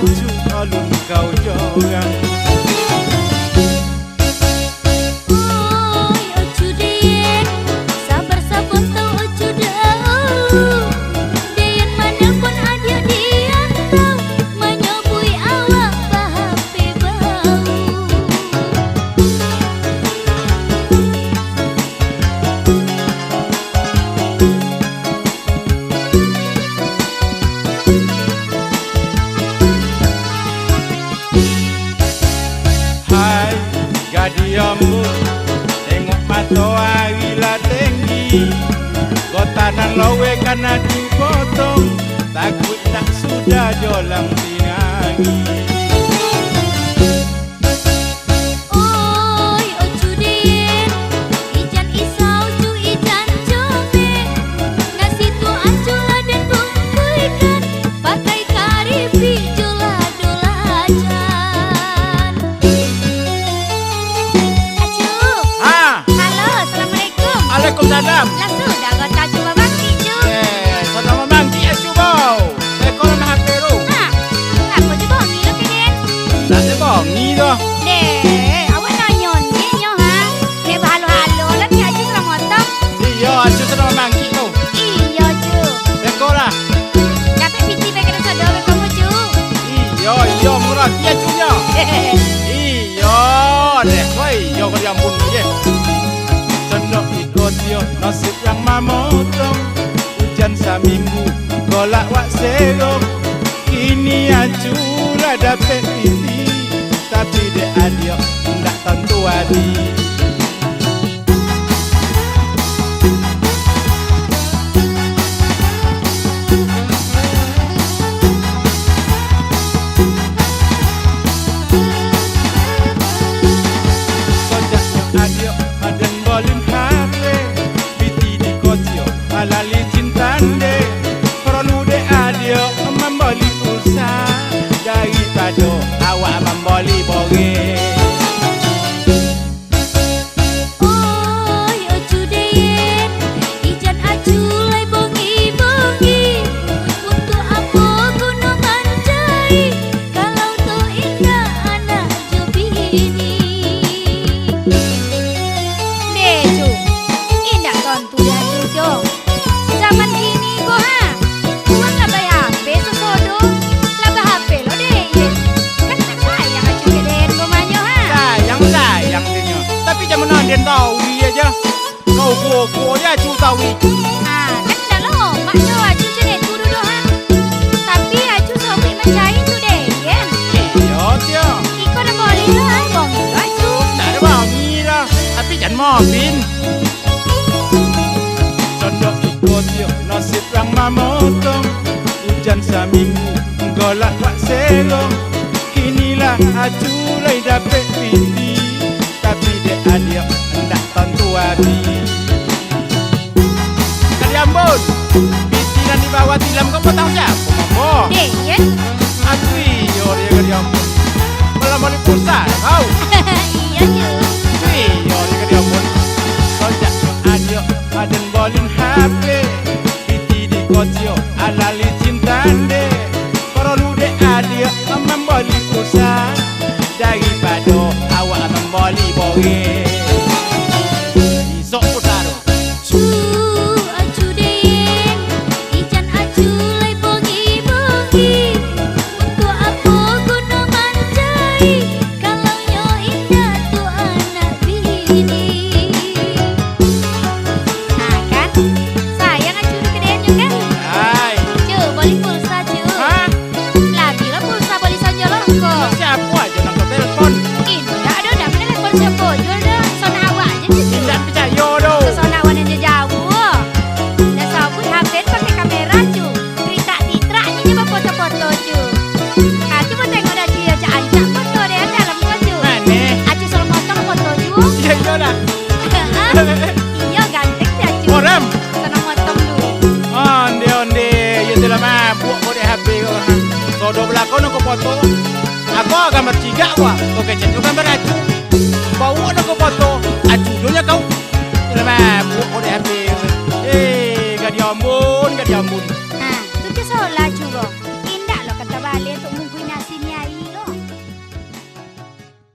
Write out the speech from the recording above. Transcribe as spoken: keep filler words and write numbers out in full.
Acu alun kau jorang. Oi, Ocu den, sabar sabotol Ocu dahulu. Den manelpon adiak di rantau, manyobuik awak ba-H P baru. Hai, gadih ambo, tengok matoari lah tenggi. Kota nan laweh kan Acu potong, takuik tak sudah jo lang tinangi. Oi, Ocu den, ijan isau jo ijan comeh, nasi tu Acu lah den bungkuikan, pakai karipik jo lado lacan. Acu. Ha. Halo, assalamualaikum. Waalaikumsalam. Lah sudah kota Acu babangkik, Cu? Eh, sudah mamangkik, Acu, bau. Beko lah H P tu. Ha, apo Cu bongi lo kini? Ndak ado bongi doh. Deh, awak nanyo ni nyo ha. Deh, bahalo-halo lah ni Acu sudah motong. Iyo, Acu sudah mamangkik tu. Iyo, Cu. Beko lah. Dapek piti beko sodo beko mo, Cu. Iyo, iyo, murah ti Acu nyo. Iyo, deh, woi, iyo, kau diampun, ye. Condok iko tio, nasib yang mamotong. Ujan saminggu, golak wak serong. Kini Acu lah dapek piti, tapi dek adiak ndak tantu ati. Sojaknyo adiak aden bolin H P, piti dikocok, alali cinta nde. Porlu dek adiak mamboli pulsa, daripado awak mamboli boreh. Oi, Ocu den, ijan Acu lai bongi-bongi. Untuak apo guno mancari, kalau toh indak anak jo bini? Deh, Cu, indak tantu deh Acu, Cu. Zaman kini ko, ha, urang lah ba-H P sosodo, lah ba-H P lo deh, ye. Kan ndak sayang Acu ka den ko manyo, ha? Sayang, sayang dinyo. Tapi jan mano den tawi aja. Kau kuo-kuo aja Acu tawi. Ah, kan ndak lo, mak jo Acu ceh tu duduak, ha. Tapi Acu sobik mancari tu deh, Yen. Iyo, Tio. Iko dah boleh lah, bongi lo Acu. Ndak ado bongi lah. Tapi jan mobin. Condok iko tio, nasib yang mamotong. Ujan saminggu, golak wak serong. Kini lah Acu lai dapek piti, tapi dek adiak ndak tantu ati. Kali Ambon, piti nan dibawa tilam ko patang siapo, Mambo? Dek, Yen. Acu iyo dek Kali Ambon. Malam bali pulsa, kau. Iyo, Cu. Iyo, dek Kali Ambon. Kau jak adiak, aden bolin H P. Piti dikocok, alali cinta nde. Porlu dek adiak mamboli pulsa, daripado awak mamboli boreh. Isok pulsa tu. Cu, Acu den, ijan Acu lai bongi-bongi. Untuak apo guno mancari, kalau nyo indak tu anak bini? Nah, kan? Sayang Acu ka den nyo, kan? Hai. Cu, boli pulsa, Cu. Hah? Lah, bilo pulsa boli sonjolong ko? Siapo ajo nan kau telepon? Indak ado, ndak manelpon siapo juo doh. Sono awak ajo, Cu. Indak picayo doh. Sono awak nan jauah. Lah, sabuik H P pakai kamera, Cu. Titrak-titrak nyo bafoto-foto, Cu. Acu mau tengok dah, Cu, yo, cak ancak foto deh dalam ko, Cu. Mane? Acu salah motong foto, Cu. Iyo, iyo lah. Iyo, ganteng deh, Cu. Moram. Salah motong tu. Onde, onde, iyo tu lah mabuak ko dek H P ko. Sodo balakon ko foto. Apo gambar cigak ko? Ko kecek tu gambar Acu. Bawok ko foto.